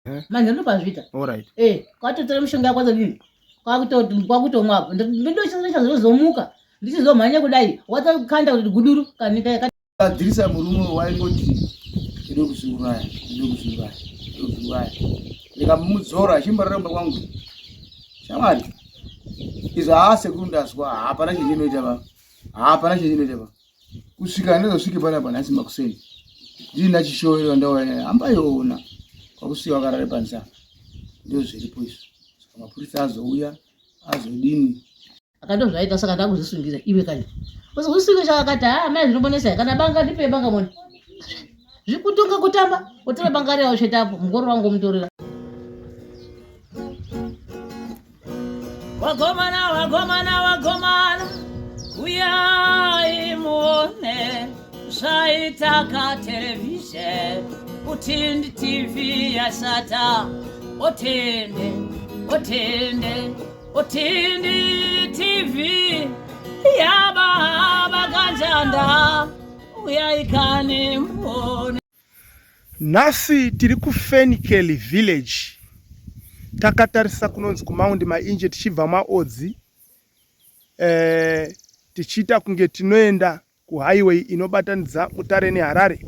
Eh? Manje ndopazviita. Alright. Eh, kwatotora mishonga yako dini. Kwakuto kwakutomwa apo. Ndochizomuka. Ndichizomhanya kudai. Watokanda kuti guduru kanika Gadzirisa murume waingoti ndode kuzviuraya, ndode kuzviuraya, ndode kuzviuraya. Ndikamudzora achimbarira kumba kwangu. Shamwari. Izvo haa sekuru ndazwa hapana chendinoita pa. Hapana chendinoita pa. Kusvika ndazosvike panapa nhasi makuseni. Ndini ndachishowerwa ndauya naye hambayoona. Kwakusiya wakarare panze apa. Ndozviripo izvo. Saka mapurisa azouya azodini. Akatozvaita saka ndakuzvisungira iwe kani. Uzvisunge chakakati haa mai zvinobonesa kana banga ndipe banga mona. Zvikutunga kutamba utora banga riya usveta apo mugoro wangu umutorera. Wagomana wagomana wagomana uyai muone zvaita katerevhizheni Utindi TV yashata otende otende Utindi TV yababa kanjanda uyaikani muone. Nhasi tiri kuFenikeli Village takatarisa kunonzi kuMaundi Mainje tichibva Maodzi eh, tichiita kunge tinoenda kuhighway inobatanidza Mutare neHarare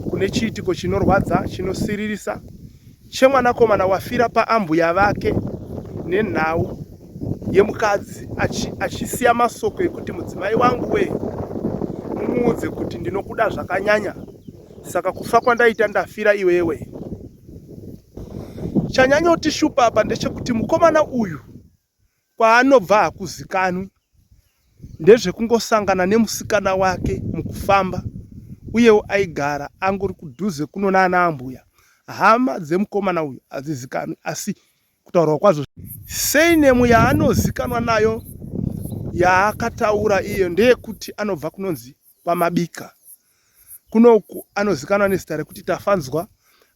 kune chiitiko chinorwadza chinosiririsa chemwanakomana wafira paambuya vake nenhau yemukadzi achisiya achi masoko ekuti mudzimai wangu wee mumuudze kuti ndinokuda zvakanyanya saka kufa kwandaita ndafira iwewe. Chanyanyotishupa apa ndechekuti mukomana uyu Kwaanobva hakuzikanwi, ndezvekungosangana nemusikana wake mukufamba uyewo aigara angori kudhuze kuno naana ambuya. Hama dzemukomana uyu hadzizikanwi asi kutaurwa kwazvo surname yaanozikanwa nayo yaakataura iyo ndeyekuti anobva kunonzi kwaMabika. Kunoku anozikanwa nezita rekuti Tafanzwa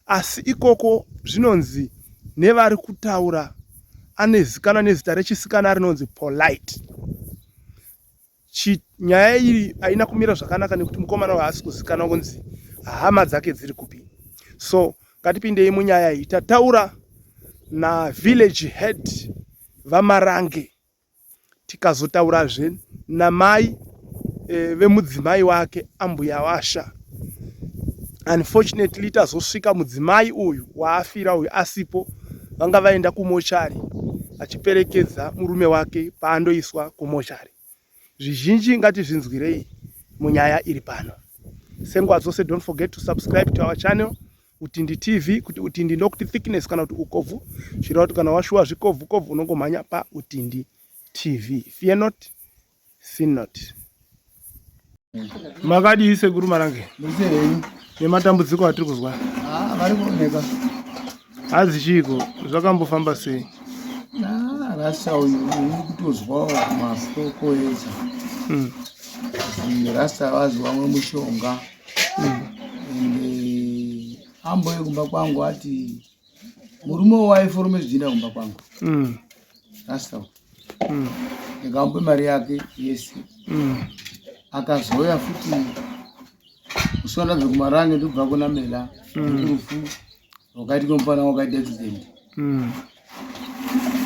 asi ikoko zvinonzi nevari kutaura anezikanwa nezita rechisikana rinonzi Polite. Chi, nyaya iyi haina kumira zvakanaka nekuti mukomana uyu haasi kuzikanwa kunzi hama dzake dziri kupi. So ngatipindei munyaya iyi. Tataura navillage head vaMarange. Tikazotaurazve namai e, vemudzimai wake ambuya washa. Unfortunately tazosvika mudzimai uyu waafira uyu asipo, vanga vaenda kumochari achiperekedza murume wake paandoiswa kumochari. Zvizhinji ngatizvinzwirei munyaya iri pano. Senguva dzose don't forget to subscribe to our channel Utindi TV kuti utindi ndokuti thickness kana kuti ukobvu zvireva kuti kana washuwa zvikobvu kobvu unongomhanya pa Utindi TV. Fear not, sin not. Makadii sekuru Marange? Nematambudziko atiri kuzwa. Ah, vari kuoneka. Hazi chiiko zvakambofamba sei? Ah, rasta uyu uri kutozwawo mafoko esa. Rasta vazi wamwe mushonga. Ende amboye kumba kwangu ati murume waiforome zvidhina kumba kwangu. Rasta. Ndikamupe mari yake yese. Akazouya futi musi wandabve kumarange ndikubva kuna Mela kurufu rwakaitika mufana wakaita accident.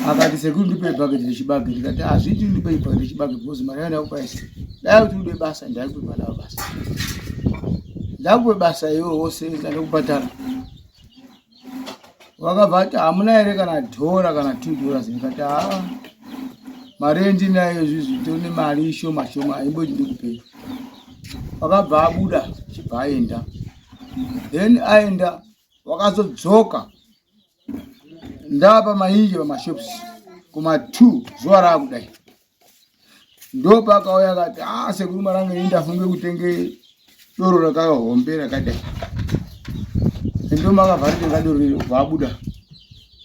Akati sekuru ndipe bhaketi rechibage ndikati hazviiti ndipe bhaketi rechibage because mari yangu ndakupa yese. Dai kuti ude basa ndaikupe mari yako basa. Ndakupe basa iwe wose ndakubhadhara. Wakabva ati hamuna here kana dhora kana $2 ndikati haa mari yendinayo izvizvi tone mari shoma shoma haimboti ndikupei. Wakabva abuda achibva aenda. Then aenda wakazodzoka ndapa mainje pamashops kuma 2 zuva raakudai ndopakauya akati ah sekuru marange ini ndafunge kutenge doro rakahombe rakadai ndomakabva ritenga doro iri kubva abuda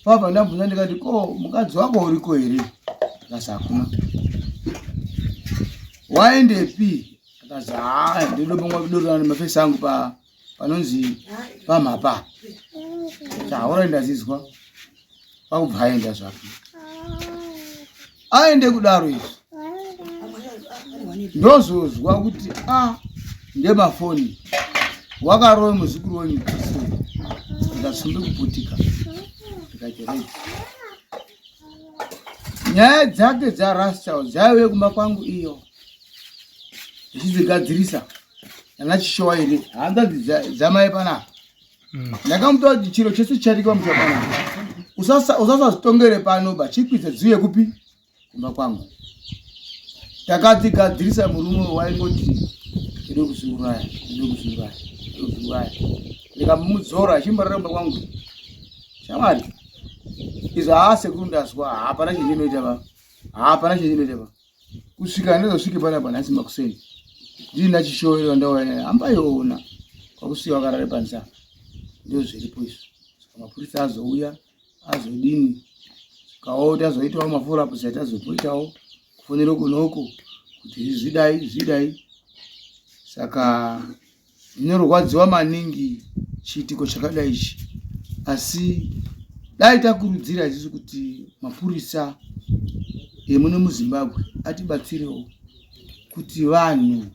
papa ndabvunza ndikati ko mukadzi wako uriko here akasi hakuna waendepi akasi haa ndinopangwa doro mafesi angu pa panonzi pamhapa chaura ndazizwa kwakubva aenda zvake aende kudaro izvi ndozozwa kuti a ah, ndemafoni wakarove muzukuru wenyu kristu ndikatsumbe kuputika. Ndikati right. Nyaya dzake dzarasta dzaive kumba kwangu iyo ndichidzigadzirisa nana chishowa here hanzvadzi dzamai panapa. Ndakamuta kuti chiro chese chichaitika pamusha panapa usasazvitongere pano ba chikwidza dziuye kupi kumba kwangu. Takadzigadzirisa murume waingoti ndode kuzviuraya, ndode kuzviuraya, ndode kuzviuraya. Ndikamudzora achimborara kumba kwangu. Shamwari, izvo haa sekuru ndazwa hapana chendinoita pa, hapana chendinoita pa. Kusvika ndozosvike panapa nhasi makuseni ndina chishoero ndauya naye hambaiona kwakusiya wakarare panze apa. Ndozviripo izvo. Saka mapurisa azouya azodini kawo tazoitawo mafollow up tazopoitawo kufonera kunoku kuti zvidai zvidai saka ndinorwadziwa maningi chiitiko chakadai ichi asi dai takurudzira isusu kuti mapurisa emuno muzimbabwe atibatsirewo kuti vanhu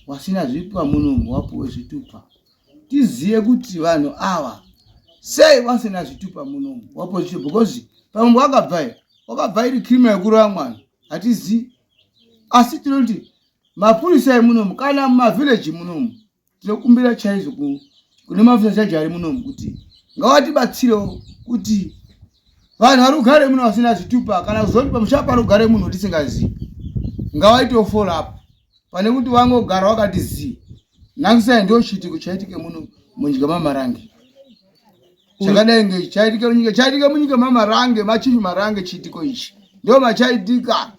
vasina zvitupa muno wapuwe zvitupa tizive kuti vanhu ava sei vasina zvitupa munomu wapo zvitupa because pamwe wakabva wakabva iri crime yekurova mwana hatizivi asi tinoti mapurisa emunomu kana mumavhileji munomu tinokumbira chaizvo kune maofisa chaji ari munomu kuti ngawatibatsirewo kuti vanhu vari kugare muno vasina zvitupa kana kuzoti pamusha panogare munhu tisingazivi ngawaitewo follow up pane kuti wangogara wakati zii nangisai ndo chiitiko chaitike muno munyika mamarange chakadai nge chaitike munyika chaitike munyika mamarange machifi marange chiitiko ichi ndo machaitika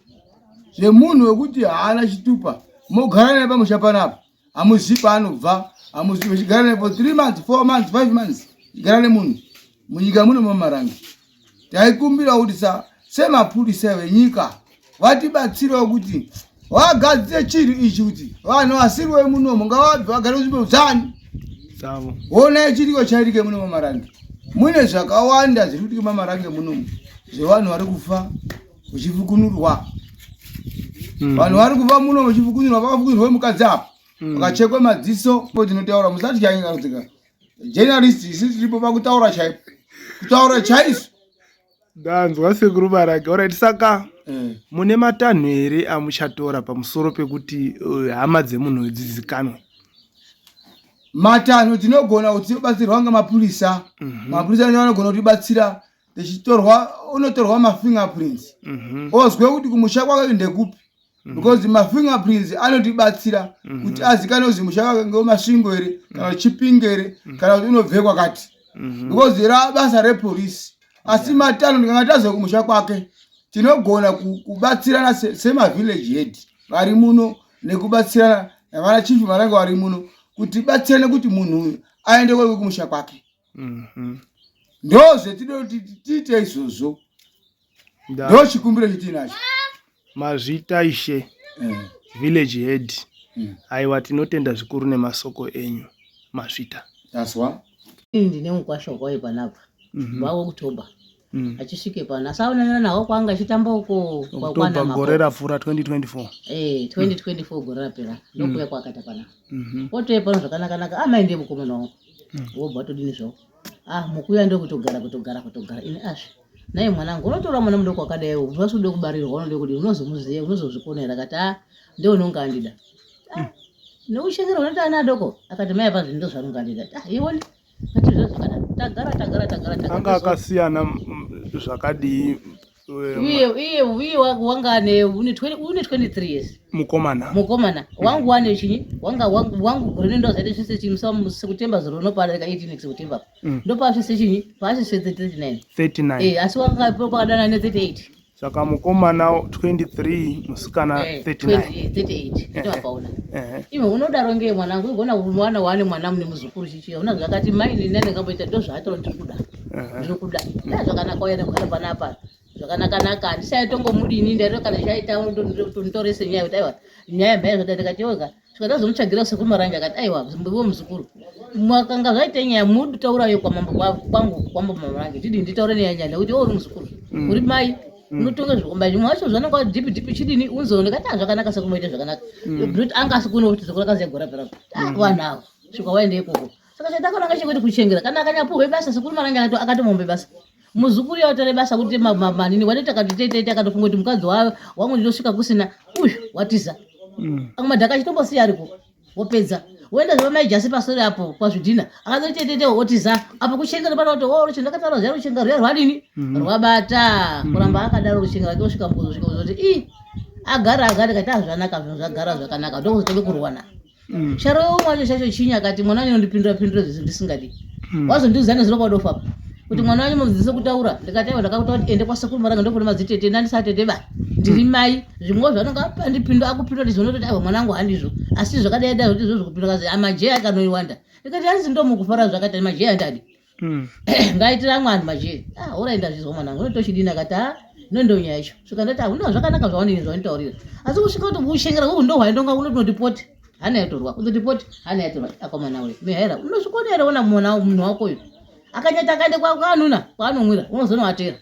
zvemunhu wekuti haana chitupa mogara naye pamusha panapa hamuzivi paanobva hamuzivi uchigara naye for 3 months 4 months 5 months chigara nemunhu munyika muno mamarange taikumbira kuti sa semapurisa venyika vatibatsirewo kuti vagadzire chinhu ichi kuti vanhu vasiri vemunomu ngavabve vagare kunzvimbo dzani dzavo honai chiriko chaitike muno mamarange mune zvakawanda zviri kuitike mamarange munomu zvevanhu vari kufa uchifukunurwa mhm. vanhu vari kuva muno vachifukunurwa vakafukunurwa mukadzi apa mhm. vakachekwa madziso tinotaura musati chaingarudzika journalist isu tiripo pakutaura chaipo kutaura chaizvo ndanzwa sekuru barage orit saka eh. mune matanho here amuchatora pamusoro pekuti eh, hama dzemunhu dzizikanwe matanho tinogona kuti tibatsirwa ngemapurisa mhm. mapurisa anogona kutibatsira tichitorwa unotorwa mafingerprints mm -hmm. ozwe kuti kumusha kwake ndekupi mm -hmm. because mafingerprints anotibatsira mm -hmm. kuti azikanwe kuti musha kwake ngewemasvingo here kana kuti chipinge here mm -hmm. kana kuti unobve kwakati mm -hmm. because ra basa repolisi asi yeah. matano ndikanga tazwe kumusha kwake tinogona kubatsirana semavillage head vari muno nekubatsirana navana chief marange vari muno kuti batsirane kuti munhu uyu aende kwake kumusha kwake mhm. Ndozvetinoda kuti tiite izvozvo, ndo chikumbiro chetinacho. Mazvita ishe eh. Village head mm. Aiwa tinotenda zvikuru nemasoko enyu mazvita. Tazwa. Ini ndine mukwasha wakauye panapa mm -hmm. October mm. Achisvike pano asaonana nawo kwanga achitamba uko October gore rapfuura 2024 eh 2024 mm. Gore rapera ndokuya mm. kwakata panapa mm -hmm. Otouya pano zvakanaka-naka amai ndiye mukomana wangu mm. Wobva watodini zvavo ah mukuya ndokutogara kutogara kutogara ini azvi naye mwanangu unotora mwana mudoko wakadai unasude kubarirwa unode kudii unozomuziva unozozvikona here akati ah ndiye unonga andida ah, mm. Nekushengera unoita ana adoko akati mai apa zvinhu ndozvanonga andida ah iwoni ati zvakadaro tagara tagara tagara tagara anga akasiyana zvakadii Iye iye iye wanga ane une 20 une 23 years mukomana mukomana wangu wane chinyi wanga wangu wangu gore ndo zaite zvese chinyi musa September zoro no padarika 18 September mm. ndo pa zvese chinyi pa zvese 39 39 eh asi wanga pakadana ne 38 saka mukomana 23 musikana 39 38 ndo apaona iwe unodaro ngei mwanangu igona mwana wane mwana mune muzukuru chichi una zvakati mai nini ndingamboita ndo zvaatoro ndiri kuda ndiri kuda da zvakanaka uya nekugara panapa zvakanakanaka handichaitongomudini ndaito kana chaita nditorese nyaya kuti aiwa nyaya mhaya zvada ndikati yoga svika ndazomutsvagira sekuru marange akati aiwa iwe muzukuru makanga zvaita nyaya muditaurayo kwamambo kwangu kwambo marange ndidini nditaure neya nyaya nekuti iwe uri muzukuru mm. uri mai mm. unotonga zvikomba zvimwe wacho zvanenge dhipi dhipi chidini unzoona ndikati ah zvakanaka sekuru maita zvakanaka mm. but anga asi kuno kuti sekuru akaziya gora pera ah vanhu ava svika waende ikoko saka chatakananga chekuti kuchengera kana akanyapuhwe basa sekuru marange akatomombe basa. Muzukuru yautore basa kuti manini wanoita kati tete akatofunga kuti mukadzi wangu ndinosvika kusina uyu watiza. Amwe madhaka achitombosiya ariko wopedza woenda zvava mai Jasi pasori apo kwazvidhina akazoti tete wotiza apo kuchengera pana kuti oh ruchenga ndakataura zviya ruchenga ruya rwadini rwabata kuramba akadaro ruchenga rwake kusvika mukuzosvika kuzoti ii agara agara kati azvanaka zvinhu zvagara zvakanaka ndokuzotange kurwana. Sharo umwe wacho chacho chinyi akati mwana wanyu unondipindura pindura zvinhu ndisingadi. Wazondiudza nezuro kwadofa apo kuti mwana wanyu mudzidzise kutaura ndikati aiwa ndakakutaura kuti ende kwasekuru Maranga ndokune madzitete ndandisatete ba ndiri mai zvimwewo zvaanonga apandipindura akupindura ndizvo ndototi aiwa mwana wangu handizvo asi zvakadai dai kuti izvozvo kupindura kazi amajee akanoiwanda ndikati hanzi ndomukufara zvakati majee andadi ngaitira amwe anhu majee ah orai ndazvizwa mwanangu unotochidini akati ah ino ndo nyaya yacho svika ndati ahuna zvakanaka zvawanini zvawanitaurira asi kusvika kuti ushengera uhu ndo hwaindonga unoti poti hana yatorwa kundoti poti hana yatorwa akomana we mihera unozvikona here ona mwana munhu wako uyu akanyata akaende kwaanuna kwaanonwira unozonoatera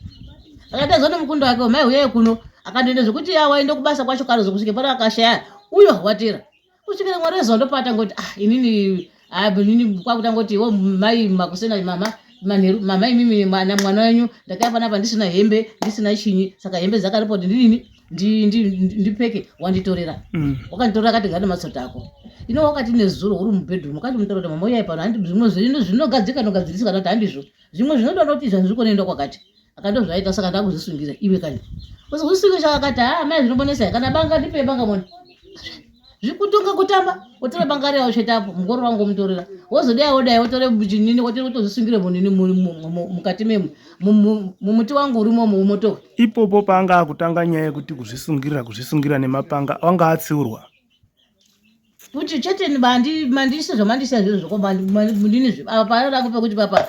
akati azone mukundo wake mai huyai kuno akandoenda zvekuti ya waende kubasa kwacho kanozokusvike pano akashaya uyo watera kusvikira mwari wezuva ndopatangoti ah inini ah inini kwakutangoti iwo mai makusena mama manheru mama imimi mwana mwana wenyu ndakauya panapa ndisina hembe ndisina chinyi saka hembe dzakaripo kuti ndidini ndipfeke wanditorera wakanditorera akati gane matsota ako ino wakati nezuro uri mubedroom wakati mutora kuti mama uyai pano handi zvimwe zvinhu zvinogadzika nogadzirisika ndati handizvo zvimwe zvinoda kuti izvi handizvi kunoenda kwakati akandozvaita saka ndakuzvisungira iwe kani uzvisungira chakakati haa mai zvinobonesa kana banga ndipe banga mona zvikutunga kutamba wotora banga riya wotsvetapo mugoro wangu womutorera wozodai wodai wotore chinini wotore wotozvisungire munini mukati memu mumuti wangu urimo mumotoka ipopo paanga akutanga nyaya yekuti kuzvisungirira kuzvisungira nemapanga wanga atsiurwa kuti chete mandise zvamandisa izvozvo zvokwandini apa parangu pekuti papa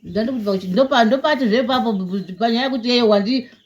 ndandikuti ndopati zvepapo panyaya yekuti yeye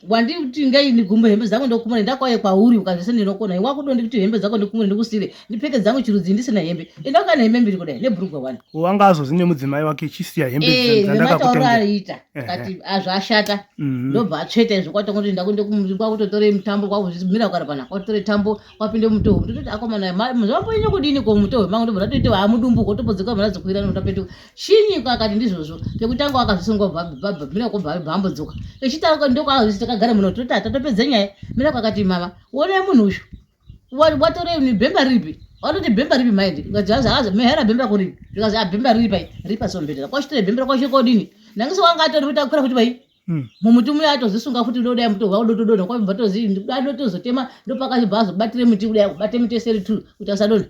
wanditi ngei ndigumbe hembe dzangu ndokumure ndakauye kwauri ukazvese ndinokona iwe wakudo ndikuti hembe dzako ndikumure ndikusire ndipfeke dzangu chirudzi ndisina hembe enda wakana hembe mbiri kudai nebhurugwa wani wanga azozi nemudzimai wake chisiya hembe eh, dzandakakutengera aita kati azvashata mhm. ndobva atsveta izvo kwatongoti ndakunde mutambo kwakuzvimira kukara pana kwatotore tambo wapinde mutohwe ndototi akomana zvamboenye kudini ko mutohwe mangu ndobva ndatoite haamudumbu kotopodzeka mhara dzokwira notapetuka chinyi ko akati ndizvozvo pekutanga wakazvisunga bhabha mira ko bhabha ambodzoka echitanga ndokwaazvisi takagara muno toti hatatopedza nyaya mira ko akati mama wonai munhu uyu watore bhemba ripi watoti bhemba ripi mai ndikazi mehera bhemba rako ripi zvikazi abhemba riri pai riri pasombedera kwachitore bhemba rako chikodini nangisi wanga atori kuti akwira kuti pai hmm. Mumuti muya atozvisunga futi ndodai muto wavo dotodonha kwabva tozi ndotozotema ndopakazobva azobatire muti kudai kubate muti yese iri two kuti asadonha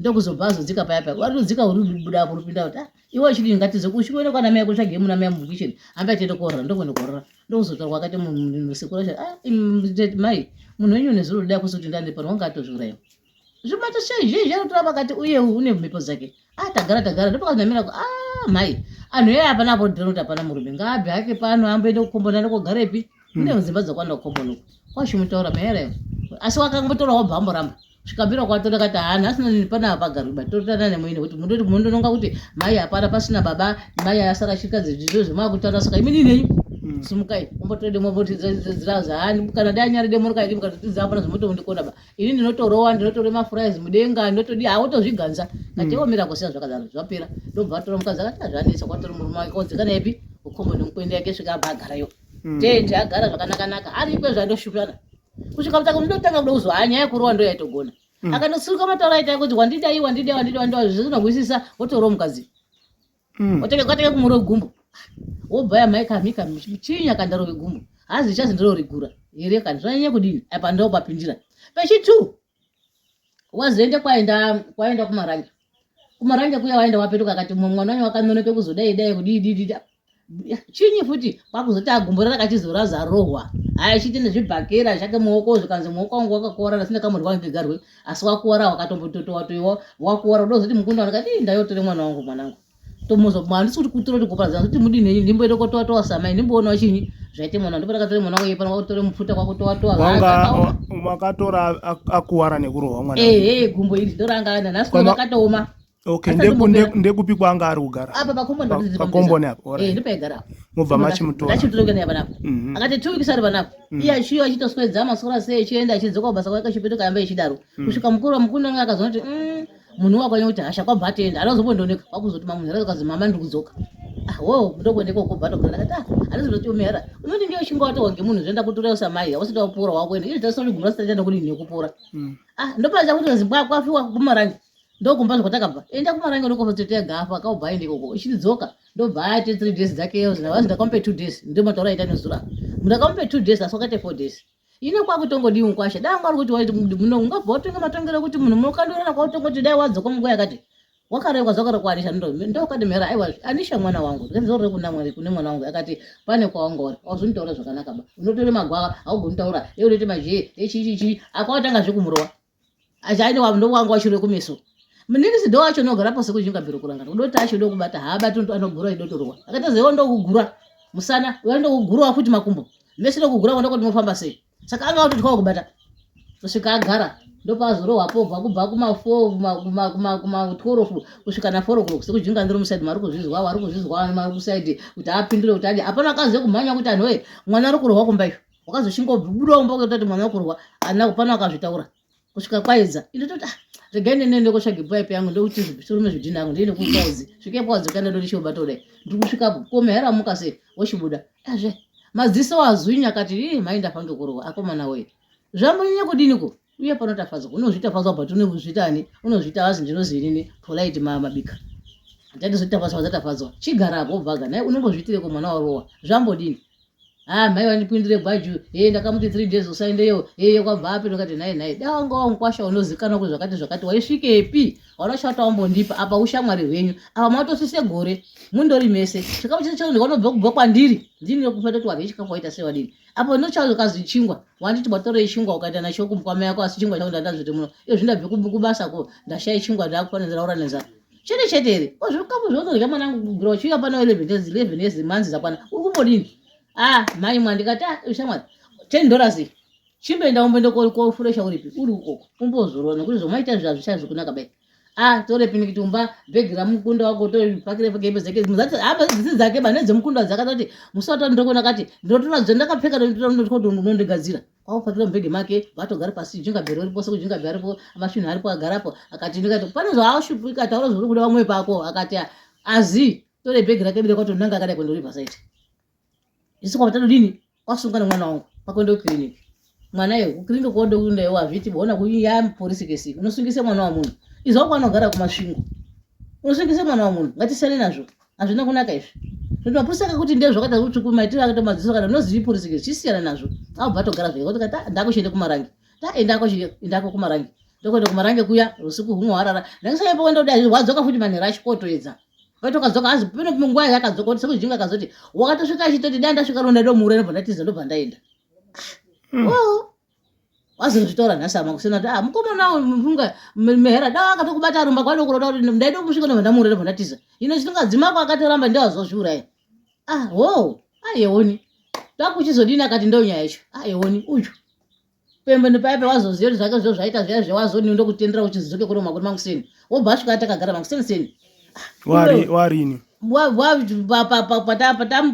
ndokuzobva azodzika paya paya watodzika uri buda apo uripinda kuti ah iwe uchidini ngatize kusvikoenda kwana mai kutsvage muna mai mukitchen hamba tiende korora ndokuenda korora ndokuzotaura kwakati munhu sekuru acho ah mai munhu wenyu nezuro dai kusoti ndande pano wanga atozviuraya Zvibato sei zhizhi anotora pakati uye une mhepo dzake. Ah tagara tagara ndopakazonamira ku ah mhai anhu eye hapana apo ndinoona kuti hapana murume ngaabve hake pano amboende kukomboni anokogarepi kune mm. dzimba dzakawanda kukomboni uko kwachimutaura mahere asi wakangotora wabva amboramba svikambira kwatora kati haa nhasi nani pana hapagarwi ba totana nemuine kuti mundoti mundononga kuti mai hapana pasina baba mai asara chikadzi zvizvo zvemakutaura saka imini nenyu mm. simukai ombotora demo ombotidziraza hani kana dai anyari demo rikaiti mukatotidza hapana zvomotomundikona ba ini ndinotorowa ndinotore mafries mudenga ndinotodi awotozviganza kateomira mm. kusiya zvakadaro zvapera ndobva atora mukadzi akati azvanetsa kwatora murume wake kodzika nepi ukombo nemukwende yake svika abva agarayo mm. tende agara zvakanakanaka ari ikwe zvandoshupana kusvika mutanga ndotanga kuda kuzwa hanya yekurowa ndo yaitogona mm. akandosiruka mataura aita kuti wandidai wandidai wandidai wandidai zvisina wotorowa mukadzi mm. watanga kwatanga kumurova gumbo wobvaya mai kami kami chinyi akandarove gumbo hazi chazi ndororigura here kani zvanyanya kudini apa ndo papindira pechitu wazoenda kwaenda kwaenda kumaranja kumaranja kuya waenda wapetuka akati mumwe mwana wanyu wakanonoke kuzodai dai kudii dii chinyi futi kwakuzoti agumbo rakachizoraza rohwa haya chiti nezvibhakera chake muoko zvikanzi muoko wangu wakakuwara ndasina kamuri wangu kegarwe asi wakuwara wakatombototowa wakuwara udozoti mukunda ndikati ndayotore mwana wangu mwanangu tomuzo handisi kuti kutora kuti kuparadza kuti mudini henyu ndimboenda kotowa towa samai ndimboonawo chinyi zvaite mwana ndipo ndakatore mwana wangu pano kwakutore mupfuta kwakutowa towa wanga wakatora akuwara nekurohwa mwana ehe gumbo iri ndoranga nhasi rakatooma Okay, ndekupi kwaanga ari kugara? Apa pakomboni pakomboni apo. Eh, ndopaigara apo. Mobva machimutora. Ndachimutora kuenda panapa. Mhm. Akati 2 weeks ari panapa. Mhm. Iye achiyo achitoswedza maswera sei achienda achidzoka kubasa kwake achipetuka yamba ichidaro. Mhm. Kusvika mukuru mukuru anga akazoona kuti munhu wakwanya kuti hasha kwabva atoenda. Anozombondooneka kwakuzoti mamunhu akazi mama ndiri kudzoka. Ah, wo ndokuenda ikoko bva ndogara ndakati ah handizoti umera unoti ndiyo chinga watorwa ngemunhu zvoenda kutora usamai hausati wapora wakuenda izvi tasori gumura sitaenda ndokudini nekupora. Ah, ndopaza kuti zimbwa kwafiwa kumarange ndokumba zvatakabva enda kumarange ndokofa gafa kaubva aende ikoko uchidzoka ndobva aite 3 days dzake vazi ndakamupe 2 days ndo mataura aita nezura ndakamupe 2 days asi wakaite 4 days. Ine kwakutongodiwa mukwasha dai anga uri kuti waiti muno ungabva watonga matongero kuti munhu munokandurana kwautongoti dai wadzoka munguva yakati wakarekwa zvakarekwa Anisha ndokati mhera aiwa Anisha mwana wangu ndikazorore kuna Mwari kune mwana wangu akati pane kwawangauri auzonitaura zvakanaka ba unotore magwava haugoni taura iwe unoite majee echichichi akawatanga zvekumurova achaine ndowanga wachirwe kumeso muningisi ndo wacho unogara pose kujinga bhero kurangana udoti acho ndokubata haabati anogura idotorwa akaita zewo ndokugura musana uya ndokugurawo futi makumbo mese ndokugura ndokoti mofamba sei saka anga atotyawo kubata kusvika agara ndopazorohwa pobva kubva kuma12 kusvika na4 o'clock sekujinga ndiri musaidi mari kuzvizwa wari kuzvizwa mari kusaidi kuti apindure kuti adi hapana akazive kumhanya kuti anhu wee mwana ari kurohwa kumba izvo wakazochingobudawo mumba kutoti mwana ari kurohwa ana kupana akazvitaura kusvika kwaedza indototi ah, regai nene ndokotsvage pipe yangu ndokuti zvirume zvidhina yangu ndiende kupaudzi svike paudzi kana ndoti chiobata kudai ndiri kusvikapo komehera muka sei wochibuda azve madziso azwinya akati ii mai ndafa ngekurohwa akomana wee zvambonyanya kudiniko uye panotafadzwa unozviita fadzwa but unozviita ani unozviita azi ndinoziinini polite mabika ndandizotafadzwa dzatafadzwa chigara apo wobvaga naye unongozviitireko mwana warowa zvambodini ah mai vandipindire gwaju he ndakamuti 3 days usaendeyo he kwabva api ndikati nhai nhai dai wanga wamukwasha unozikanwa kuti zvakati zvakati waisvikepi hauna chata wambondipa apa ushamwari hwenyu apa matosise gore mundori mese chikafu chese chaunhu vanobva kubva kwandiri ndini nekufa toti warye chikafu waita sei wadini apo ndochazokazi chingwa wanditi watorei chingwa ukaita nacho kumkwama yako asi chingwa changu ndandazviti muno iyo zvindabve kubasa ko ndashaye chingwa ndakufanira ndaura nenzara chete chete here ko zvikafu zvaunorya mwanangu kubvira uchiuya pano 11 days 11 years manzi dzakwana uri kumbodini ah mai mwandikati ah shamwari 10 dollars iyi chimboenda umboende kofuresha uripi uri ukoko umbozorora nekuti zvomaita izvi hazvichazi kunaka bai ah tore pinikitumba bhegi ramukunda wako topakire hembe dzake muzati hama dzisi dzake ba nedzemukunda dzakatoti musi watoti ndokuona kati ndinotora dzandakapfeka ndonondigadzira kwakupakira mubhegi make vatogara pasi jinga bhero ripo sekujinga bhero aripo masvinhu aripo agarapo akati ndikati pane zvaashupika taura zviri kuda vamwe pako akati azi tore bhegi rake bire kwatonanga akadai kuenda riverside isu kwava tadodini kwasunga nemwana wangu pakuenda kukiriniki mwana iyo kukiriniki kwode kuenda iwo hazviti bona kuya polisi kesi unosungisa mwana wamunhu izwa kwanogara kumasvingo unosungisa mwana wamunhu ngatisiyane nazvo hazvina kunaka izvi zvoti mapurisa akakuti ndezvo zvakaita kuti kumaitiro akaita madziso kana unozivi polisi kesi chisiyana nazvo abva atogara zvake kuti kata ndakuchienda kumarange ta endako endako kumarange ndokuenda kumarange kuya usiku humwe hwarara ndakasaipo kuenda kudai wadzoka futi manhero acho kotoedza Vaitokadzoka hanzi pino nguva yakadzoka kuti sekujinga akazoti wakatosvika achitoti dai ndasvika ronda ndomuura ndobva ndatiza ndobva ndaenda. Oh. Wazozvitaura nhasi ama kusina kuti ah mukomana uyu mfunga mehera dai akatokubata arumba kwado kuroda kuti ndaida kusvika ndobva ndamuura ndobva ndatiza. Ino chisingadzimakwa akatoramba ndewazozviuraya. Ah ho ayeoni. Takuchizodini akati ndonyaya yacho. Ayeoni uyu. Pembe nepaipe wazoziva kuti zvake zvo zvaita zviya zvewazoni ndokutendera uchizodzoke kuno makuri makuseni wobva asvika takagara makuseni seni Wari warini.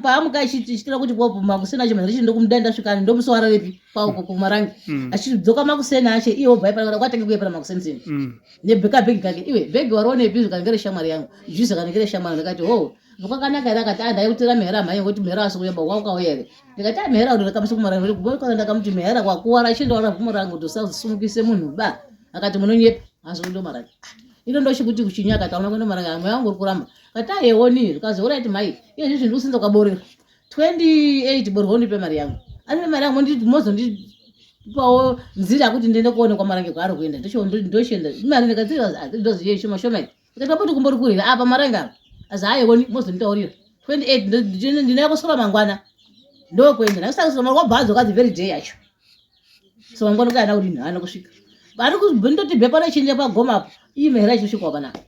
Paamuka achiitira kuti makuseni acho manheru ndokumudai ndasvika ndomusi wararepi kumarangi achidzoka makuseni ache iye wobva aipara kwatange kuyepera makuseni seni nebheka bhegi kake iwe bhegi warionepi zvikange reshamwari yangu juice kanenge reshamwari ndakati ho zvakanaka here akati andaikutira mhera mhai ngokuti mhera asi kuyamba wakauya here ndikati ah mhera ndakamusa kumarango ndikubona ndakamuti mhera kwakuwara chindoona bvumo rangu kuti usasumukise munhu ba akati munonyepa hanzi kundo marango ino ndochikuti kuchinya akati auna kuenda marango amwe yangu uri kuramba akati ayeoni zvikazi alright mhai iye zvizvi ndikusinza kwaborera 28 borwa undipe mari yangu andipe mari yangu mozondipawo nzira yekuti ndiende kuonekwa marange kwaari kuenda ndochienda mari ndikati ndoziye shoma shoma ndikati papo ndikumbori kurira apa marange apa azi haaioni mozonditaurira 28 ndinaya kuswera mangwana ndokuenda ndakusakaswera mangwana wabva adzoka the very day yacho so mangwana kuya ana kudini haana kusvika ari ndoti bepa rechinja pagoma apo iyi mhera ichisvikwa panapa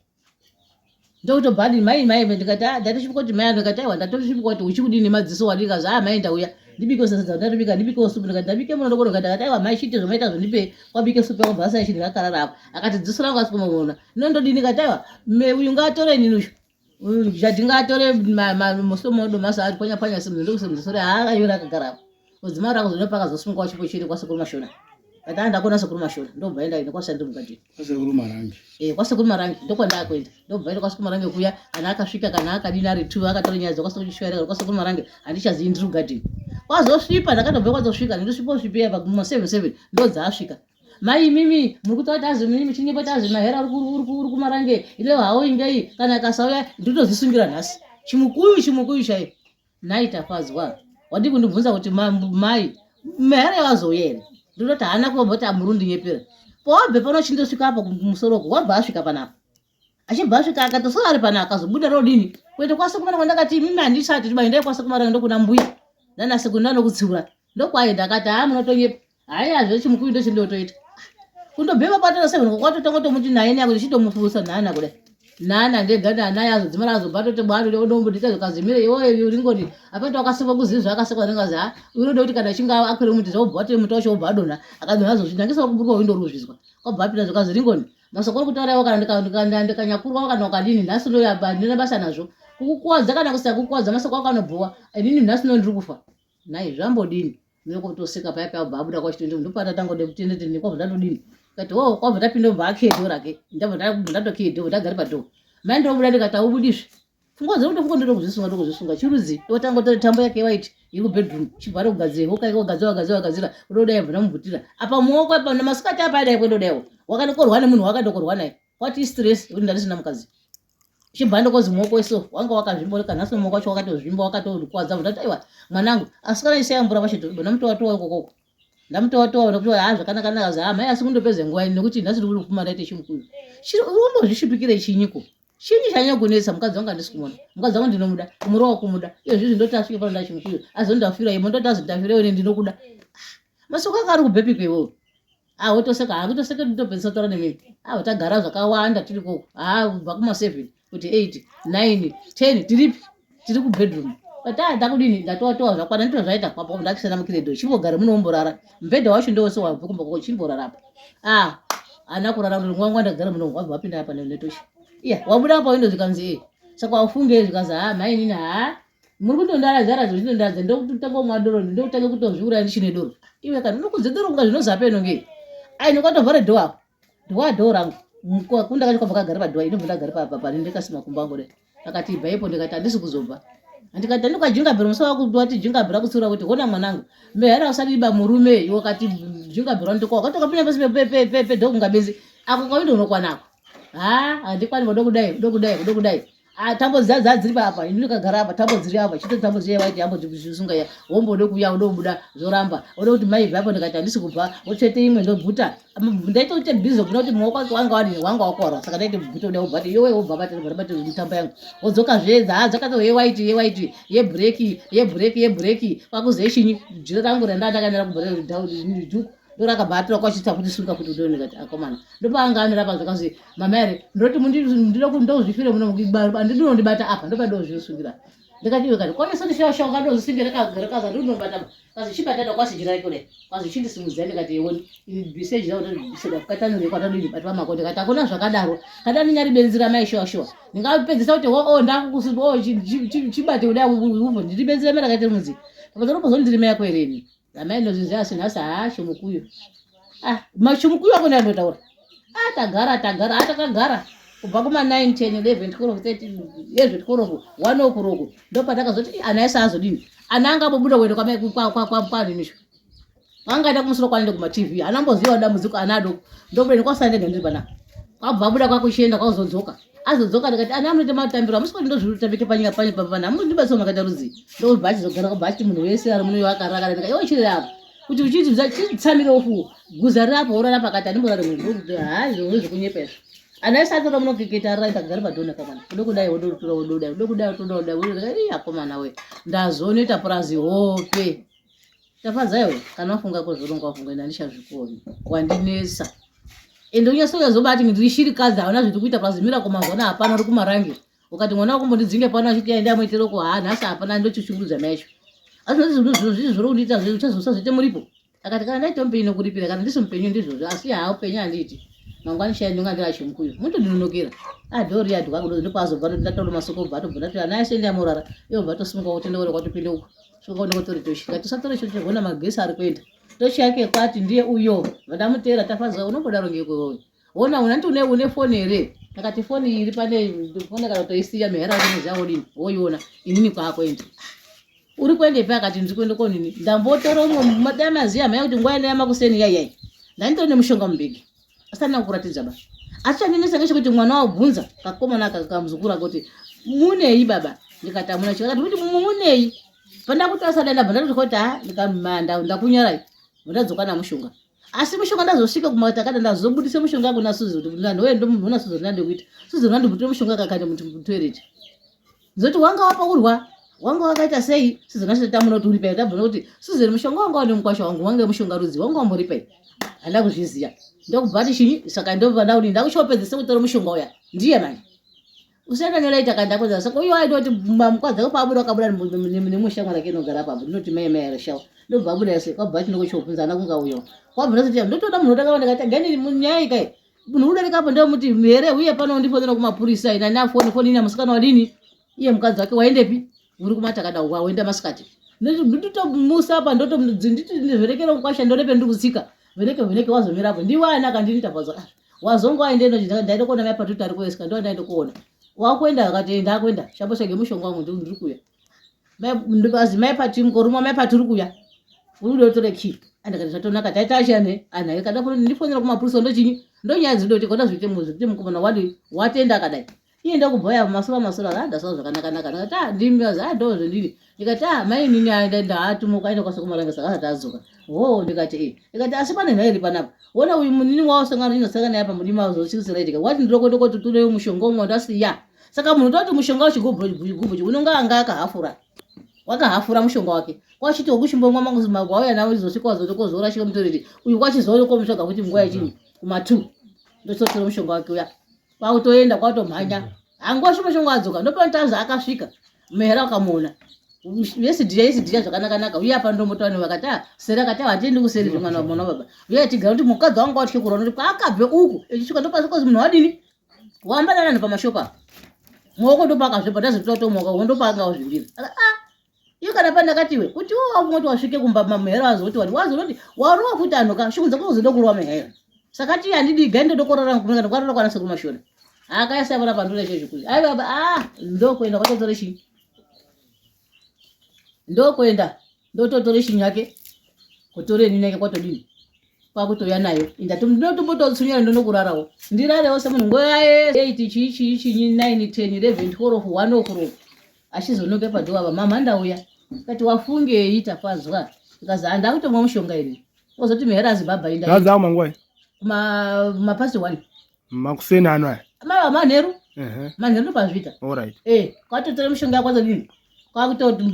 ndokutobva ndini mai mai ndikati ah ndatosvika kuti mai ndikati aiwa ndatosvika kuti uchikudini nemadziso wadika zva ah mai ndauya ndibike sadza ndatobika ndibike supu ndikati ndabike muno ndokona ndikati akati aiwa mai chiite zvamaita zvondipe kwabike supu yako bvasa ichi ndikakarara apo akati dziso rangu asi kumaona ino ndodini ndikati aiwa me uyu ngaatore inini uyu uyu jadhi ngaatore musomo domasa ari pwanya pwanya simu ndokusimudza sore haa ayora akagara apo udzimai rako zvinopaka zosunga wachipo chiri kwasekuru mashona. Kati anda kuona sekuru Mashora ndobva enda ine kwasandiri mugadheni. Kwasekuru Marange. Eh, kwasekuru Marange ndokwandakuenda. Ndobva enda kwasekuru Marange kuya kana akasvika kana akadini ari tu akatora nyaya dzakwasekuru Chishwera kwasekuru Marange handichazivi ndiri mugadheni. Kwazosvipa ndakatobva kwazosvika ndosvipa svipira pa 7 7 ndodzaasvika. Mai imimi muri kutaura kuti azi mimi chinyepo kuti azi Mahera uri uri kumarange ile hawo ingei kana akasauya ndotozvisungira nhasi. Chimukuyu chimukuyu chaiyo. Nhai Tafadzwa, wadii kundibvunza kuti mai Mhere vazouya here? Ndinoti haana kumboti muri kundinyepera. Pawabve pano chindosvika apo kumusoro uko, wabva asvika panapa. Achibva asvika akatoswera ari panapa akazobuda rodini kuenda kwasekumana kwandakati imimi handisati tiba endai kwasekumana ndokuna mbuya nanasekuru ndanokutsiura. Ndokwaenda akati haa munotonyepa. Haya zvechimukuyu ndochindotoita. Kundobhema kwatara seven kwatotanga tomuti naye nako ndichitomufusa nana kudai. Nana ndega nana yazo dzimara azobva toti bwari odombodita zvikazimire iwe uringoni apa takasekwa kuzivi zvakasekwa ndingazi ha unoda kuti kana achinge akwira muti zvaubva watire muti wacho wobva adonha akadonha azozvinangisa kuburuka windo ruzvizwa kwabva apinda zvikazi ringoni masoko uri kutaura iwo kana ndikanyakurwa kana ukadini nhasi ndoyaba handina basa nazvo kukukuwadza kana kusakukuwadza masoko ako anobhowa inini nhasi no ndiri kufa nhai zvambodini ndokutoseka paya paya obva abuda kwachitoenda ndopata tangode kutenda tende kwabva ndatodini kati o oh, kwabva tapinda obva akiye dhoo rake ndabva ndatokiye dhoo ndagare padhoo mai ndobuda ndikati aubudizve pfungwa dzangu ndofunga ndoda kuzvisunga ndokuzvisunga chirudzi ndotanga kutore tambo yake waiti iri kubedroom chibva arikugadzira hoka wagadzira wagadzira wagadzira udodai bva ndamubvutira apa muoko apa namasikati apa adai kwendodaiwo wakanokorwa nemunhu wakandokorwa naye kwati stress yekuti ndandisina mukadzi chibhande kozi muoko iso wanga wakazvimba nhasi muoko wacho wakatozvimba wakatokwadza ndati aiwa mwanangu asi kana isai mvura pacho ndamutowa towa ikokoko ndamutowa towa nekuti haa zvakanaka naka za mai asi kundopedza nguva ini nekuti nhasi ndiri kufuma ndaite chimukuyu umbozvishupikire chinyiko chinyi chanyanya kunetsa mukadzi wangu handisi kumuona mukadzi wangu ndinomuda kumurowa kumuda iyo zvizvi ndoti asvike pano ndachimukuyu azondafira imo ndoti azondafira iwe ndinokuda masoko anga ari kubhepiko iwewe Ah, wotoseka ah, kutoseka nditopedzisa kutaura nemimi ah, tagara zvakawanda tiri koko ah, kubva kuma 7 kuti 8 9 10 tiripi tiri kubedroom but ah, ndakudini ndatowatowa zvakwana ndito zvaita kwapo ndakisana mukiredo chimbogara munomborara mubhedha wacho ndowese wabva kumba kwako chimborara apa ah haana kurara nguva ndagara muno wabva wapinda apa netoshi iya wabuda apa windo zvikanzi e saka wafunge zvikanzi ha mainini ha muri kutondaraza raza zvindondaradza ndokutanga kumwa doro ndokutanga kutozviuraya ndichine doro iwe kana unokunze doro kunga zvinozapa inonge ai nokwatovhara dho apo dhowa dho rangu kunda kacho kwabva kagara padhowa inobva ndagara pane ndikasima kumba angu dai akati ibva ipo ndikati handisi kuzobva ndikati ndikajinga bhero musi wako wati jinga bhero akutsiura kuti hona mwanangu mehera usadiba murume iwe wakati jinga bhero ndiko wakati ukapinda pasi pedho kunga benzi ako kawindo unokwanako ha handikwani ndokudai ndokudai ndokudai Ah, tambo dziya dzaa dziri apa ini ndakagara apa tambo dziri apa chito tambo dziya waiti yambo dzisunga ya wombode kuuya wode kubuda zvoramba wode kuti mai bvapo ndikati handisi kubva wotsvete imwe ndobvuta ndaitoite bhizi kuda kuti muoko wake wanga wadini wanga wakora saka ndaite bvuta kuda wobva ti yowe wobva bata bata bata mitambo yangu wodzoka zve dzaa dzakato yewaiti yewaiti yebhureki yebhureki yebhureki kwakuzoishinyi jira rangu randandakanera kubhuku ndorakabva atora kwachita kuti suka kuti udo ndikati akomana ndopaanga amira pa zvakazi mama here ndoti ndozvifire muno andidinondibata apa ndopadozvisungira ndikati iwe kati kwanisa ndishasha ukadozvisungira rakaza ndinondibata kazi chibatata kwasi jira rake kudai kazi chindisimudzai ndikati iwe bise jira kuti bise katanure kwatadini bata pamako ndikati akuna zvakadaro kada ndinyari benzi ramai shuwa shuwa ndingapedzisa kuti o oh, ndakukusi o oh, chibate kudai uvo ndiri benzi ramai rakaita mudzi ndiri yako here ini Amai ndozviziva asi nhasi haa chimukuyu. Ah, machimukuyu ako ndandotaura. Ah, tagara tagara, ah takagara kubva kuma 9 10 11 12 13 yezve 12 1 o'clock ndopatakazoti ana ese azodini. Ana anga abobuda kuenda kwa kwa kwa kwa kwa ninisho. Angaenda kumusoro kwaenda kuma TV. Ana amboziva dambudziko ana adoko. Ndobuda kwasanda ndiri panapa. Kwabva abuda kwakuchienda kwazodzoka. Azodzoka ndikati ana munoita matambiro hamusi kuti ndozvitambike panyika panye papa pana mundibatsira makaita rudzi ndobva achizogara kubva achiti munhu wese ari muno akarara ndikati iwe chiri apa kuti uchiti chitsamire ufu guza riri apo worara pakati andimborare munhu haa izvo zvekunyepa izvo ana ese atora munokeketa arara ndagara padhona kamwana kude kudai wodotora wododai kude kudai wotoda wodai wodai akomana we ndazonoita purazi hope Tafadza iwe kana wafunga kuzvironga wafunga ende handichazvikoni wandinetsa ende unyasonyazobati ndiri shirikadzi hauna zviri kuita pazimira kumazwana hapana uri kumarange ukati mwana wako mbondidzinge pano achiti aende amuitireko haa nhasi hapana ndochishungurudza mai yacho asi nhasi zvinhu zvino zvii zviri kundiita zve uchazosazviite muripo akati kana ndaita mupenyu nokuripira kana ndisi mupenyu ndizvozvo asi haa upenyu handiiti mangwani shaya ndinga ndiri achimukuyu mutondinonokera adhori adhwa kudo ndopaazobva ndataura masoko obva atobva ndati ana ese ndiyamorara iye obva atosimuka kuti ndore kwatopinda uko Shuka unokotori toshi. Ngatisatore chocho hona magesi ari kuenda. Tochi yake kwati ndiye uyo. Vandamuteera tafadzwa unombodaro ngeko iwewe. Wona una ndi une une foni here? Akati foni iri pane foni kana kutoisiya mihera yako odini woiona inini kwaakuenda. Uri kuendepi akati ndiri kuenda konini. Ndambotora umwe madai maziya mhaya kuti nguva ino yamakuseni yai yai. Ndanditori nemushonga mubhegi. Asi andina kukuratidza ba. Asi chandinetsa ngechekuti mwana wabvunza kakomana aka kamuzukuru aka kuti munei baba? Ndikati hamuna chiro. Akati kuti munei? Pandakuti asadai ndabva ndatoti kuti ha ndikamanda ndakunyarai. Ndadzoka namushonga. Asi mushonga ndazosvika kumatakada ndazobudisa mushonga kuna Suzy kuti ndanhu ndomuona Suzy ndandikuita. Suzy ndandibutira mushonga kakanda mutoilet. Zoti wanga wapaurwa wanga wakaita sei Susan asati tamuna kuti uripai tabvuna kuti Susan mushonga wanga une mukwasha wangu wange mushonga rudzi wanga wamboripai handina kuzviziya ndokubva ati chinyi saka ndobva ndakuti ndakuchopedzese kutora mushonga uya ndiye manje usiyana nelaita kana ndakonzera saka uyo aida kuti mukadzi wake paabuda wakabuda nemushamwa rake inogara apapo ndinoti mai mai rashawa ndobva abuda yese kwabva ati ndokuchopinza ana kunga uyo kwabva ndozoti ndotoda munhu otanga ndakati gani nyaya ikai munhu udarika apo ndomuti here uye pano undifonera kumapurisa ina nafoni foni ina musikana wadini iye mukadzi wake waendepi uri kumatakada uko waenda masikati nditomusa apa ndotomndivhenekera mukwasha ndorepe ndiri kutsika vheneke vheneke wazomira apo ndiwe ani akandini tafadzwa ah, wazongo aende ndaida kuona mai patuti ari kuesika ndo ndaenda kuona wakuenda akati ndakuenda shamboshage mushonga wangu ndiri kuya Mai mai pati mukorumwa mai pati uri kuya. Uri kuda kutore key. Andikati zvatonaka taita ashane anhu akada kuti ndifonera kumapurisa ndochinyi ndonyaya dzinoda kuti kona zviite muzi kuti mukomana wadi watenda akadai. Iye ndakubhoya masura masura ah ndasara zvakanaka naka ndikati ah ndimi ah ndo zvendiri ndikati ah mai nini aenda ndaatumuka aenda kwasekumaranga saka asati adzoka. Hoo ndikati eh ndikati asi pane nhai iri panapa. Wona uyu munini waosangana inosangana naye pamudima wazosvikisira wati ndiri kuenda kotutule mushonga umwe ndasiya. Saka munhu toti mushonga wechigubhu unonga anga akahafura wakahafura mushonga wake kwachiti wokushimbomwa mangu magwauya nawo izosvika wazotokozora chiro mutoriri uyu kwachizokomutsvaga kuti nguva yechinyi kuma two ndochotora mushonga wake uya kwakutoenda kwakutomhanya hanguva mushonga wadzoka ndopanotanza akasvika mehera akamuona yesidhiya yesidhiya zvakanaka-naka uye apa ndombotaura vakati ah seri akati ah hatiendi kuseri zvemwana mwana baba uye tigara kuti mukadzi wangu watye kurwa nokuti kwaakabve uku echisvika ndopasikozi munhu wadini wamba nanani pamashopa apa maoko ndopakazvibva ndazototomoka wo ndopanga wazvimbira ah iyo kana pandakatiwe kuti wo wakumoti wasvike kumba mamhero azoti wati wazonoti warowa futi anhu ka shukunza kuzoda kurowa mhero saka ti handidi gai ndodokorora kumeka ndokwarora kwana sekuru mashona akaisa vana pandura icho chikuzi ai baba ah ndokuenda kwatotora chii ndokuenda ndototore chinhu yake kutore nini yake kwatodini kwakutouya nayo ndatombototsunyira ndonokurarawo ndirarewo semunhu nguva ye8 chii chii chinyi 9 10 11 12 1 o'clock achizonoke padhuwa apa mama ndauya kati wafungei tafadzwa ikazi handakutomwa mushonga ini ozoti mhera azibhabha inda Ndadzawo manguva kuma mapast 1 makuseni ano aya mava manheru manheru ndopazviita alright eh kwatotora mishonga yakwazo dini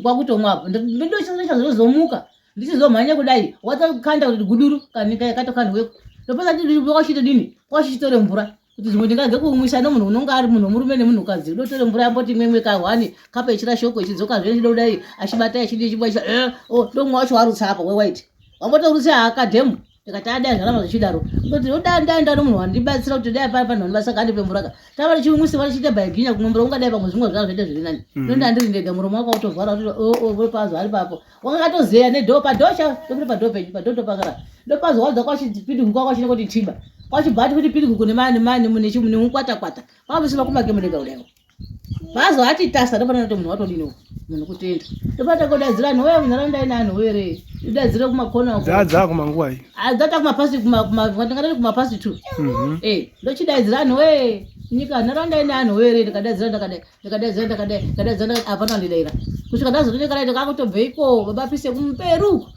kwakutomwa apo ndochizomuka ndichizomhanya kudai watokanda kuti guduru kanika yakatokandweko ndopasa kwachito dini kwachichitore mvura kuti zvimwe ndingage kumwisa nomunhu unonga ari munhu murume nemunhukadzi udotore mvura yamboti mwemwe kahwani kapechira shoko ichidzoka zve chida kudai achibata achidi chibwa eh, oh, ndomwa wacho warutsa apa wewaiti wambotorutsa akadhemu ndikati adai zvaramba zvichidaro ndoti odai ndaenda nomunhu wandibatsira kuti dai pari panhu wandibatsira kandipe mvura ka tava tichimwisa vachiita bhaginya kumwe mvura ungadai pamwe zvimwe zvava zvaita zviri nani mm. ndoenda ndiri ndega muromo wako utovhara pazo ari papo wakakatozeya nedhoo padhoo cha ndokuti padhoo penyu padhoo ndopakara ndopazo wadza kwachipidiguka kwachine kuti tiba kwachibhati kuti pidiguku nemani mani nemukwatakwata kwavisima kumake mudenga kudaiwo Pazo ati tasa ndopana kuti munhu watodini uku munhu kutenda ndopata kodaidzira anhu wewe munharaunda ine anhu were idaidzire kumakona uko dzadza kumanguva iyi adzata kumapasi kumatingatati kumapasi two mhm. eh ndochidaidzira anhu wee nyika nharaunda ine anhu were ndikadaidzira ndakadai ndikadaidzira ndakadai ndikadaidzira ndakadai hapana wandidaira kusvika ndazotonekana ndakakutobveiko baba pise kumperu uko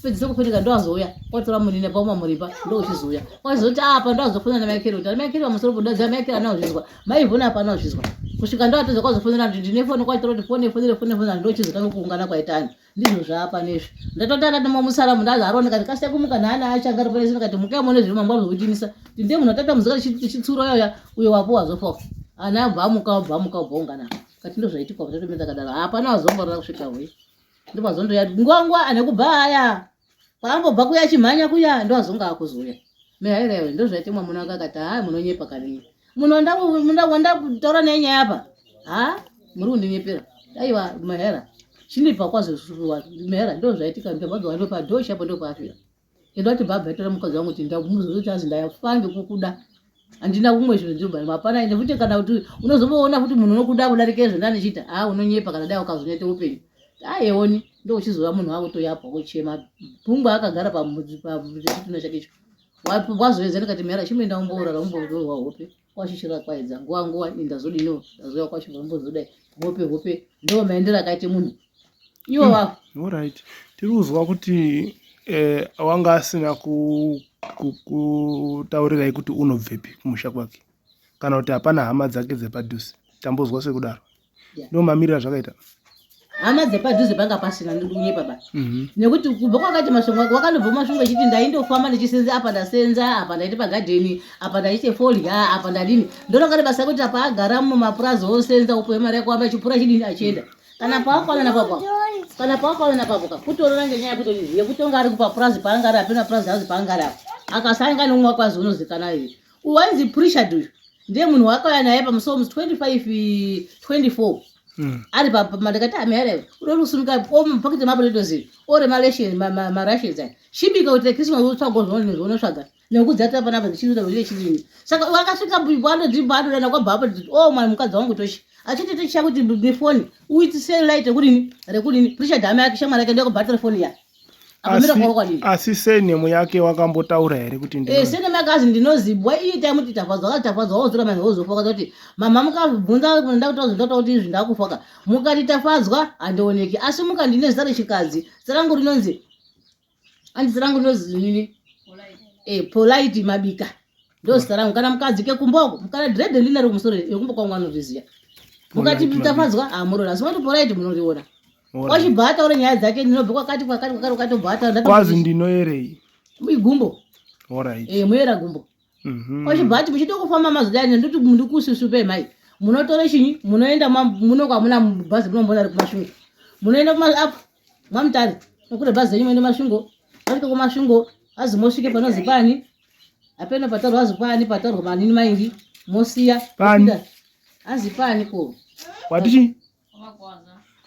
pedzise kupindika ndoazouya kwatora munine pauma muripa ndouchizouya kwazoti apa ndoazofonera namaikeri kuti maikeri pamusoro podaidzira maikeri anazvizwa maivona apa anozvizwa kusvika ndoatadza kwazofonera kuti ndine foni kwaitira kuti fone fonere fone fonera ndochizotanga kuungana kwaitani ndizvo zvaapa nezvi ndatotanga ndimomusara munhu azi aroneka ndikasita kumuka naana achanga ari pane ndikati mukai muone zviri mambo azokudinisa kuti ndiye munhu atata muzika tichitsura yoya uyo wapo wazofa ana abva amuka abva amuka abva ungana kati ndozvaitikwa kutatomedza kadaro hapana wazomborora kusvika hwe ndopazondoya nguva nguva ane kubva aya Kwaambobva kuya achimhanya kuya ndoazonga akuzouya. Mehaira ndozvaite mwamuna wake akati haa munonyepa kani. Munhu wandakutaura naye nyaya apa haa muri kundinyepera. Aiwa Mehera chindipa kwazo Mehera ndozvaitika ndobva ndopadhoo chapo ndopaafira. Enda kuti bhabha itora mukadzi wangu kuti ndamuzoti azi ndafa ngekukuda. Handina kumwe zvinhu ndinobva hapana ende futi kana kuti unozoboona futi munhu unokuda kudarika izvo ndandichiita haa unonyepa kana dai ukazonyaita upenyu. Ayeoni ndokuchizova munhu wakutoyapwa kuchema pungwa akagara pachitunha chake icho. Wazoedza ndikati mhera chimboenda umboorara umbotorwa hope kwachishira kwaedza nguva nguva ini ndazodiniwo ndazouya kwacho mbozodai hope hope ndo maendero akaite munhu iwo wavo Alright. Tiri kuzwa kuti eh, wanga asina kutaurirai kuti unobvepi kumusha kwake kana kuti hapana hama dzake dzepadhuze. Tambozwa sekudaro. Yeah. Ndo mamiriro azvakaita. Hama dzepadhuze panga pasina ndikunyepa ba. Mm Nekuti kubva kwakati mashongo ako wakanobva mashongo echiti ndaindofamba ndichisenza apa ndasenza apa ndaite pagadheni apa ndaite fodya apa ndadini ndoranga rebasa kuti apa agara mumapurazi osenza upuwe mari yako amba achipura chidini achienda kana paakwana napapo kana paakwana napapo ka kutorora ngenyaya yekuti yekutonga ari kupapurazi paanga ari apena purazi hazi paanga ari apo akasanga neumwe wako azi unozikanwa iye uyu wainzi Pritchard uyu ndiye munhu waakauya naye pamusowo musi 25 24 ari pamandakati amhere unori kusumuka omupakiti mapotatoes ore marashens aya chibika kuti Christmas utsvago zvaunotsvaga nekudzatira panapa ndichiita kuti chidini saka wakasvika anodana kwabva apo o mwana mukadzi wangu tochi achiti tochiya kuti nefoni uitise light rekudini rekudini Pritchard hama yake shamwari yake ndekubhatira foni ya akamira kwako kwadini Asi senemu yake wakambotaura here kuti Eh, sene makazi ndinozibwa iye tamuti tafadzwa akati tafadzwa wozora mani wozofa akati mama mukabvunza ndakuta ndota kuti izvi ndakufa ka mukati tafadzwa handioneki asi mukandine zita rechikadzi zita rangu rinonzi andi zita rangu rinonzi nini eh polite mabika ndo zita rangu kana mukadzi kekumboko mukana dread ndinaro kumusoro yekumbo kwangu anozviziya mukati Polite tafadzwa hamurona asi mati polite munoriona Alright. wachibva ataura nyaya dzake ndinobva kwakati kwakati kwakati kwakati obva ataura Kwazi ndinoerei. igumbo Alright. eh muyera gumbo Wachibva ati muchida kufamba mazodai ndoti ndikususupe mai munotore chinyi munoenda muno kwamuna bhazi munombona ri kumasvingo munoenda kuma apo mwamutare nokure bhazi renyu moenda masvingo masvika kumasvingo azi mosvike panozi pani apeno pataurwa azi pani pataurwa manini maingi mosiya Pani? mopinda. azi pani ko Wati chi?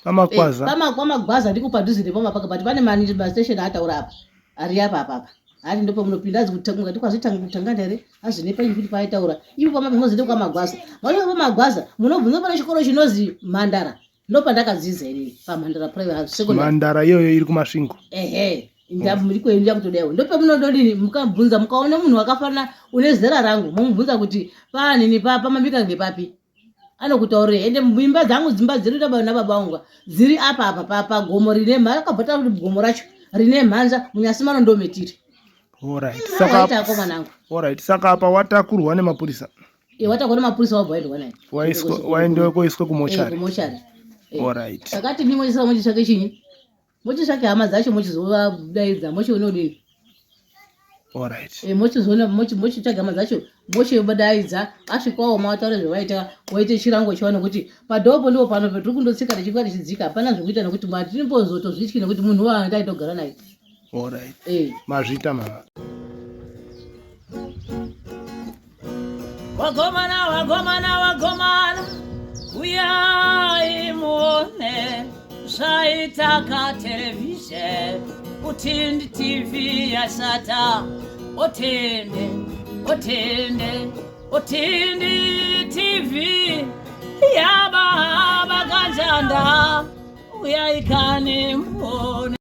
Pamakwaza. Pamagwaza ndiko padhuze nepamapaka but pane mani mastation ataura apa ari apa apa apa ari ndipo munopinda azi mukati kwazitanganda here azvine paini kuti paaitaura ipo pamamozoende kwamagwaza masvika pamagwaza munobvunza pane chikoro chinozi mhandara ndopandakadzidza inini pamhandara private secondary Mhandara iyoyo iri kumasvingo. Ehe ndiko kutodaiwo ndopemunododini mukabvunza mukaona munhu wakafanana une zera rangu momubvunza kuti panini pamabika ngepapi anokutaurira ende imba dzangu dzimba dziri nababa vangu dziri apa apa pagomo rine mhanza akabva kuti gomo racho rine mhanza munyasi mano ndometiri. Alright. Saka Saka akomana angu. Alright. Saka apa watakurwa nemapurisa. Watakurwa nemapurisa wabva waendwa naye. Waiswa waendewa koiswa kumochari. Kumochari. Alright. Saka tini mochisa mochitsvake chinyi mochitsvake hama dzacho mochizovadaidza mochiona kudini. Alright. Mochizoona mochitsvaga hama dzacho mochidaidza asvikawo mataura zvavaita woite chirango chiva nekuti padhopo ndipo pano petiri kundotsika tichikwa tichidzika hapana zvekuita nekuti matirimbozotozvityi nekuti munhu waanga aitogara naye. Alright. Mazvita mama. Wagomana, wagomana, wagomana, uyai muone zvaitaka televhizheni utindi TV yashata otende otende otindi TV yababa kanjanda uyai kani muone.